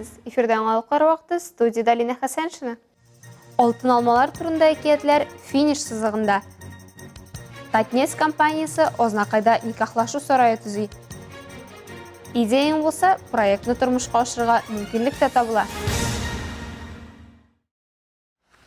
Исәнмесез! Эфирда яңалыклар вакыты, студиядә Алинә Хәсәншина. Алтын алмалар турында әкиятләр финиш сызыгында. Татнефть компаниясе Азнакайда никахлашу сарае төзи. Идеяң булса, проектны тормышка ашырырга мөмкинлек тә табыла.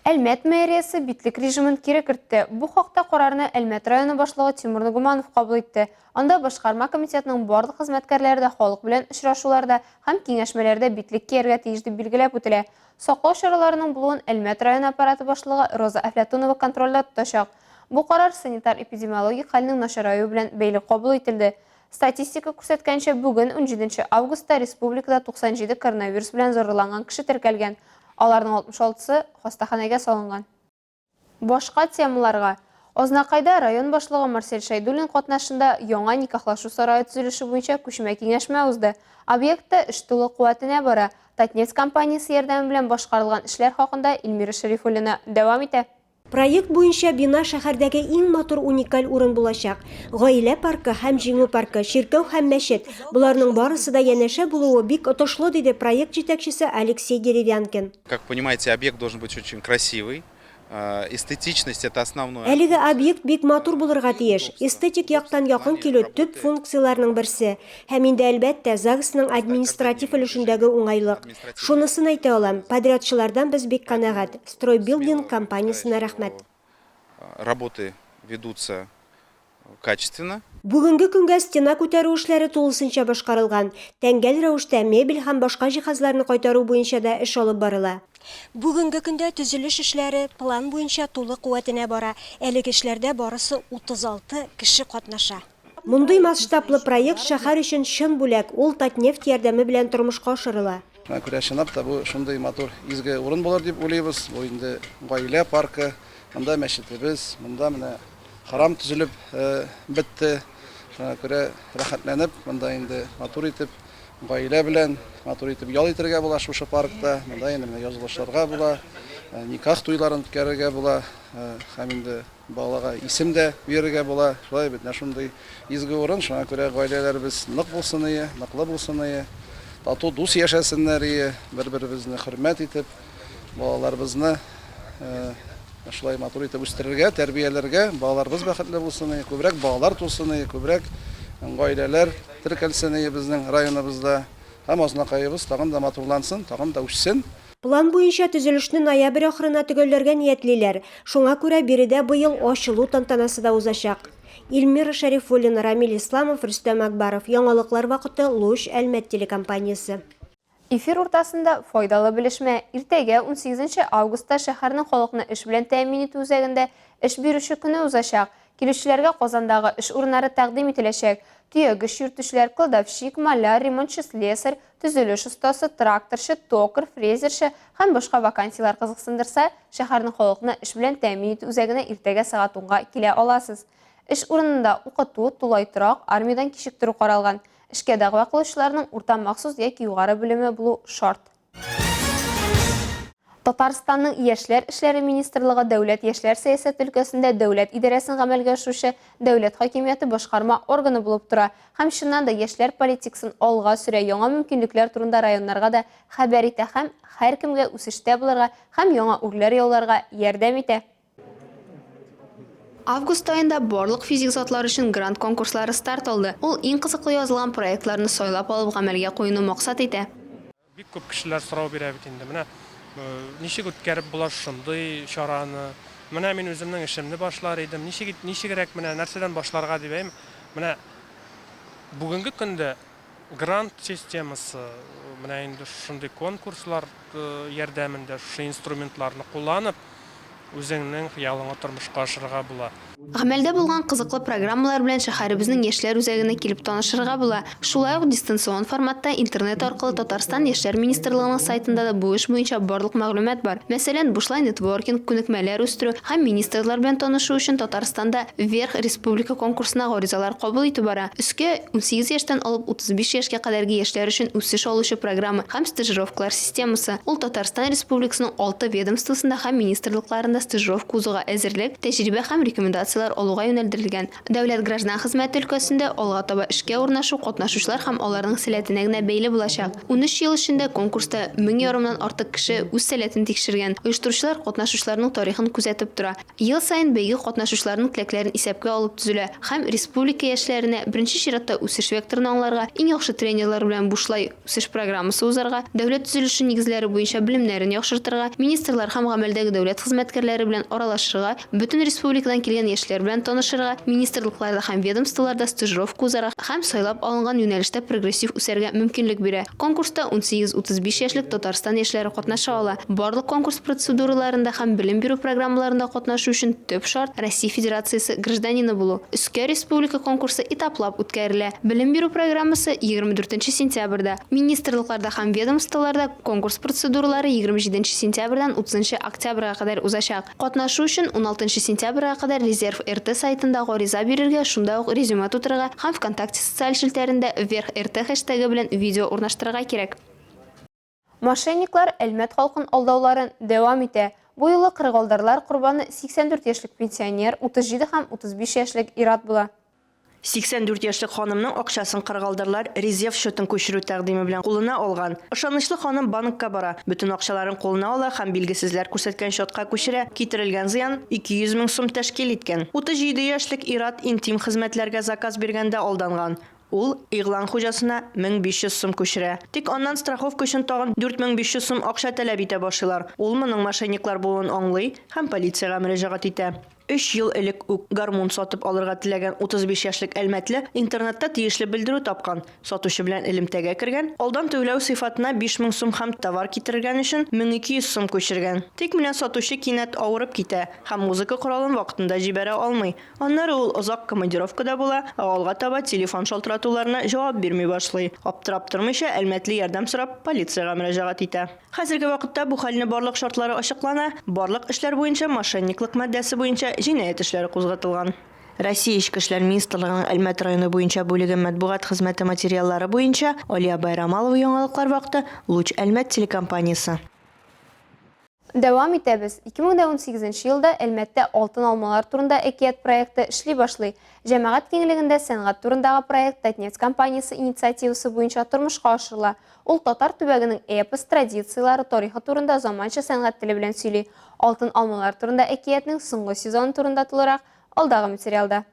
Әлмәт мэриясе битлек режимын кире кертте. Бу хакта карарны Әлмәт районы башлыгы Тимур Нагуманов кабул итте. Анда башкарма комитетның барлык хезмәткәрләре дә халык белән очрашуларда һәм киңәшмәләрдә битлек кияргә тиеш дип билгеләп үтелә. Саклау чараларының булуын Әлмәт районы аппараты башлыгы Роза Әфләтунова контрольдә тотачак. Бу карар санитар-эпидемиологик хәлнең начараюы белән бәйле кабул ителде. Статистика күрсәткәнчә, бүген, унҗиденче августта, республикада 97 коронавирус белән зарарланган кеше теркәлгән. Аларның 66 сы хастаханәгә салынган. Башка темаларга. Азнакайда район башлыгы Марсель Шәйдуллин катнашында яңа никахлашу сарае төзелеше буенча күчмә киңәшмә узды. Объектта эш тулы куәтенә бара. Татнефть компаниясе ярдәме белән башкарылган эшләр хакында Эльмира Шәрифуллина дәвам итә. Проект буенча бина шәһәрдәге иң матур уникаль урын булачак. Гаилә паркы һәм Җиңү паркы, чиркәү һәм мәчет, боларның барысы да янәшә булуы бик отышлы, диде проект җитәкчесе Алексей Деревянкин. Как понимаете, объект должен быть очень красивый. Эстетичность, это основное. Әлеге объект бик матур булырга тиеш. Эстетик яктан якын килү, төп функцияләрнең берсе. Һәм инде, әлбәттә, ЗАГСның административ өлешендәге уңайлык. Шунысын әйтә алам, подрядчылардан без бик канәгать. Стройбилдинг компаниясенә рәхмәт. Работы ведутся качественно. Бүгенге көнгә стена күтәрү эшләре тулысынча башкарылган. Тәңгәл рәвештә мебель һәм башка җиһазларны кайтару буенча да эш алып барыла. Бүгенге көндә төзелеш эшләре план буенча тулы куәтенә бара. Әлеге эшләрдә барысы 36 кеше катнаша. Мондый масштаблы проект шәһәр өчен чын бүләк, ул Татнефть ярдәме белән тормышка ашырыла. Шуңа күрә чынлап та бу шундый матур изге урын булыр дип уйлыйбыз. Бу инде гаилә паркы, монда мәчетебез, монда менә храм төзелеп бетте. Шуңа күрә рәхәтләнеп, монда инде матур итеп гаилә белән матур итеп ял итәргә була шушы паркта. Монда инде менә язылышларга була, никах туйларын үткәрергә була һәм инде Балага исем дә бирергә була. Шулай бит, менә шундый изге урын, шуңа күрә гаиләләребез нык булсын ие, ныклы булсын ие, тату, дус яшәсеннәр ие, бер-беребезне хөрмәт итеп, балаларыбызны шулай матур итеп үстерергә, тәрбияләргә, балаларыбыз бәхетле булсын ие, күбрәк балалар тусын ие, күбрәк гаиләләр теркәлсен ие безнең районыбызда. Һәм Азнакаебыз тагын да матурлансын, тагын да үссен. План буенча төзелешне ноябрь ахырына төгәлләргә ниятлиләр. Шуңа күрә биредә быел ачылу тантанасы да узачак. Эльмира Шәрифуллина, Рамил Исламов, Рөстәм Акбаров. Яңалыклар вакыты, Луч, Әлмәт телекомпаниясе. Эфир уртасында файдалы белешмә. Иртәгә, унсигезенче августта шәһәрнең халыкны эш белән тәэмин итү үзәгендә Эш бирүче көне узачак. Килүчеләргә Казандагы эш урыннары тәкъдим ителәчәк. Төягеч йөртүчеләр, кладовщик, маляр, ремонтчы-слесарь, төзелеш остасы, тракторчы, токарь, фрезерчы һәм башка вакансияләр кызыксындырса, шәһәрнең халыкны эш белән тәэмин итү үзәгенә иртәгә сәгать унга килә аласыз. Эш урынында укыту, тулай торак, армиядән кичектерү каралган. Эшкә дәгъва кылучыларның урта махсус яки югары белеме булу шарт. Татарстанның Яшьләр эшләре министрлыгы дәүләт яшьләр сәясәте өлкәсендә дәүләт идарәсен гамәлгә ашыручы дәүләт хакимияте башкарма органы булып тора һәм чыннан да яшьләр политикасын алга сөрә, яңа мөмкинлекләр турында районнарга да хәбәр итә һәм һәркемгә үсештә булырга һәм яңа үрләр яуларга ярдәм итә. Август аенда барлык физик затлар өчен грант конкурслары старт алды. Ул иң кызыклы язылган проектларны сайлап алып гамәлгә куюны максат итә. Бик күп кешеләр сорау бирә бит инде. Менә ничек үткәреп була шушындый чараны? Менә мин үземнең эшемне башлар идем. Ничек ничегрәк менә нәрсәдән башларга дип әйме? Менә бүгенге көндә грант системасы, менә инде шушындый конкурслар ярдәмендә, шушы инструментларны кулланып, Үзеңнең хыялыңны тормышка ашырырга була. Гамәлдә булган кызыклы программалар белән шәһәребезнең Яшьләр үзәгенә килеп танышырга була. Шулай ук дистанцион форматта интернет аркылы Татарстан Яшьләр министрлыгының сайтында да бу эш буенча барлык мәгълүмат бар. Мәсәлән, бушлай нетворкинг, күнекмәләр үстерү һәм министрлар белән танышу өчен Татарстанда Вверх республика конкурсына гаризалар кабул итү бара. Өскә, 18 яшьтән алып 35 яшькә кадәрге яшьләр өчен үсеш алучы программа һәм стажировкалар системасы. Ул Татарстан Республикасының алты ведомствосында һәм министрлыкларында стажировка узуга әзерлек, тәҗрибә һәм рекомендацияләр. квалификацияләр алуга юнәлдерелгән. Дәүләт граждан хезмәте өлкәсендә алга таба эшкә урнашу катнашучылар һәм аларның сәләтенә генә бәйле булачак. 13 ел эчендә конкурста 1500 ярымнан артык кеше үз сәләтен тикшергән. Оештыручылар катнашучыларның тарихын күзәтеп тора. Ел саен бәйге катнашучыларның теләкләрен исәпкә алып төзелә һәм республика яшьләренә беренче чиратта үсеш векторын аңларга, иң яхшы тренерлар белән бушлай үсеш программасы узарга, дәүләт төзелеше нигезләре буенча белемнәрен яхшыртырга, министрлар һәм гамәлдәге дәүләт хезмәткәрләре белән аралашырга, бөтен республикадан килгән яшьләр белән танышырга, министрлыкларда һәм ведомстволарда стажировка узарга һәм сайлап алынган юнәлештә прогрессив үсәргә мөмкинлек бирә. Конкурста 18-35 яшьлек Татарстан яшьләре катнаша ала. Барлык конкурс процедураларында һәм белем бирү программаларында катнашу өчен төп шарт, Россия Федерациясе гражданины булу. Өскә республика конкурсы этаплап үткәрелә. Белем бирү программасы 24 нче сентябрьдә, министрлыкларда һәм ведомстволарда конкурс процедуралары 27 нче сентябрьдән 30 нчы октябрьгә кадәр узачак. Катнашу өчен 16 нчы сентябрьгә кадәр Резерв РТ сайтында гариза бирергә, шунда ук резюме тутырырга һәм ВКонтакте социаль челтәрендә ВверхРТ хэштегы белән видео урнаштырырга кирәк. Мошенниклар Әлмәт халкын алдауларын дәвам итә. Бу юлы кырыгалдарлар корбаны 84 яшьлек пенсионер, 37 һәм 35 яшьлек ир-ат була. 84 яшьлек ханымның акчасын кырыгалдарлар резерв счетын күчерү тәкъдиме белән кулына алган. Ышанычлы ханым банкка бара, бөтен акчаларын кулына ала һәм билгесезләр күрсәткән счетка күчерә. Китерелгән зыян 200 мең сум тәшкил иткән. 37 яшьлек ир-ат интим хезмәтләргә заказ биргәндә алданган. Ул игълан хуҗасына 1500 сум күчерә. Тик аннан страховка өчен тагын 4500 сум акча таләп итә башлыйлар. Ул моның мошенниклар булуын аңлый һәм полициягә мөрәҗәгать итә. Өч ел элек үк гармун сатып алырга теләгән 35 яшьлек әлмәтле интернетта тиешле белдерү тапкан, сатучы белән элемтәгә кергән, алдан түләү сыйфатына 5000 сум һәм товар китерергән өчен 1200 сум күчергән. Тик менә сатучы кинәт авырып китә һәм музыка коралын вакытында җибәрә алмый. Аннары ул озак командировкада була, ә алга таба телефон шалтыратуларына җавап бирми башлый. Аптырап тормыйча, әлмәтле ярдәм сорап, полициягә мөрәҗәгать итә. Хәзерге вакытта бу хәлне барлык шартлары ачыклана, барлык эшләр буенча мошенниклык маддәсе буенча җинаять эшләре кузгатылган. Россия Эчке эшләр министрлыгының Әлмәт районы буенча бүлеге матбугат хезмәте материаллары буенча Алия Байрамалова Яңалыклар вакыты, Луч Әлмәт телекомпаниясе. Дәвам итәбез. 2018 нче елда Әлмәттә Алтын алмалар турында әкият проекты эшли башлый. Җәмәгать киңлегендә сәнгать турындагы проект Татнефть компаниясе инициативасы буенча тормышка ашырыла. Ул татар төбәгенең эпос, традицияләре, тарихы турында заманча сәнгать теле белән сөйли. Алтын алмалар турында әкиятнең соңгы сезоны турында тулырак, алдагы материалда.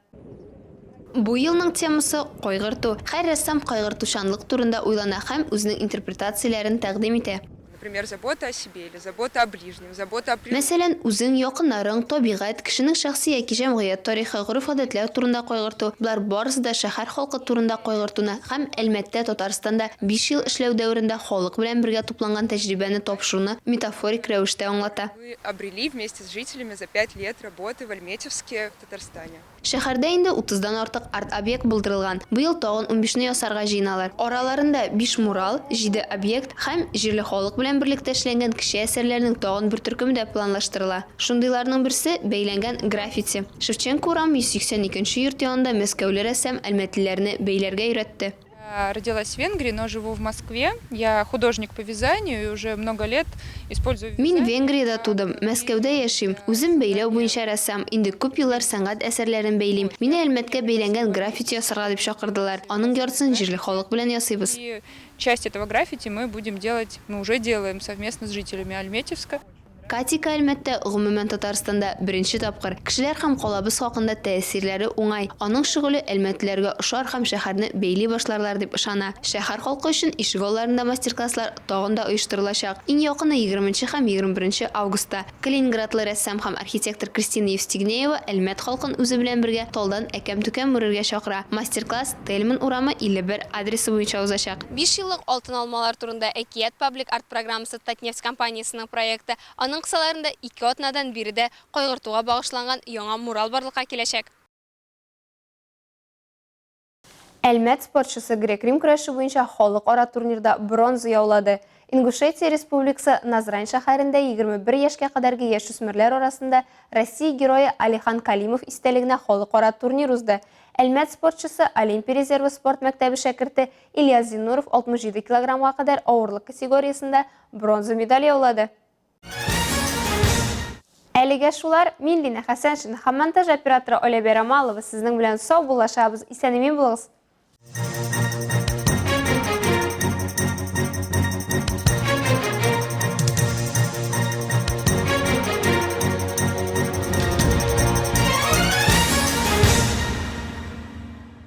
Бу елның темасы, кайгырту. Һәр рәссам кайгыртучанлык турында уйлана һәм үзенең интерпретацияләрен тәкъдим итә. Например, забота о себе или забота о ближнем, забота о природе. Мәсәлән, үзең, якыннарың, табигать, кешенең шәхси яки җәмгыять тарихы, гореф-гадәтләр турында кайгырту, болар барысы да шәһәр халкы турында кайгыртуны һәм Әлмәттә, Татарстанда биш ел эшләү дәверендә халык белән бергә тупланган тәҗрибәне тапшыруны метафорик рәвештә аңлата. Мы обрели вместе с жителями за пять лет работы в Альметьевске в Татарстане. Шәһәрдә инде утыздан артык арт-объект булдырылган, быел тагын унбишне ясарга җыеналар. Араларында биш мурал, җиде объект һәм җирле халык белән берлектә эшләнгән кече әсәрләрнең тагын бер төркеме дә планлаштырыла. Шундыйларның берсе, бәйләнгән граффити. Шевченко урамы 182 нче йорт янында мәскәүле рәссам әлмәтлеләрне бәйләргә өйрәтте. Я родилась в Венгрии, но живу в Москве. Я художник по вязанию и уже много лет использую Мин вязание Венгриядә как тудым, Мәскәүдә яшим. Үзем бәйләү буенча рәссам, инде күп еллар сәнгать әсәрләрен бәйлим. Мине Әлмәткә бәйләнгән граффити ясарга дип чакырдылар. Аның яртысын җирле халык белән ясыйбыз. И часть этого граффити мы будем делать, мы уже делаем совместно с жителями Альметьевска. Катика Әлмәттә, гомумән Татарстанда беренче тапкыр. Кешеләр һәм калабыз хакында тәэсирләре уңай. Аның шөгыле әлмәтлеләргә ошар һәм шәһәрне бәйли башларлар дип ышана. Шәһәр халкы өчен ишегалларында мастер-класслар тагын да оештырылачак. Иң якыны егерменче һәм 21 августта. Калининградлы рәссам һәм архитектор Кристина Евстигнеева Әлмәт халкын үзе белән бергә талдан әкәм-түкәм үрергә чакыра. Мастер-класс Тельман урамы 51 адресы буенча узачак. Биш еллык Алтын алмалар турында әкият паблик арт-программасы Татнефть компаниясенең проекты. Аның кысаларында ике атнадан биредә кайгыртуга багышланган яңа мурал барлыкка киләчәк. Әлмәт спортчысы грек-рим көрәше буенча халыкара турнирда бронза яулады. Ингушетия Республикасы Назрань шәһәрендә 21 яшькә кадәрге яшүсмерләр арасында Россия Герое Алихан Калимов истәлегенә халыкара турнир узды. Әлмәт спортчысы, Олимпия резервы спорт мәктәбе шәкерте Ильяс Зиннуров 67 килограммга кадәр авырлык категориясендә бронза медаль яулады. Әлегә шулар, мин Лина Хәсәншина һәм монтаж операторы Оля Бәйрамалова сезнең белән саубуллашабыз, исән-имин булыгыз!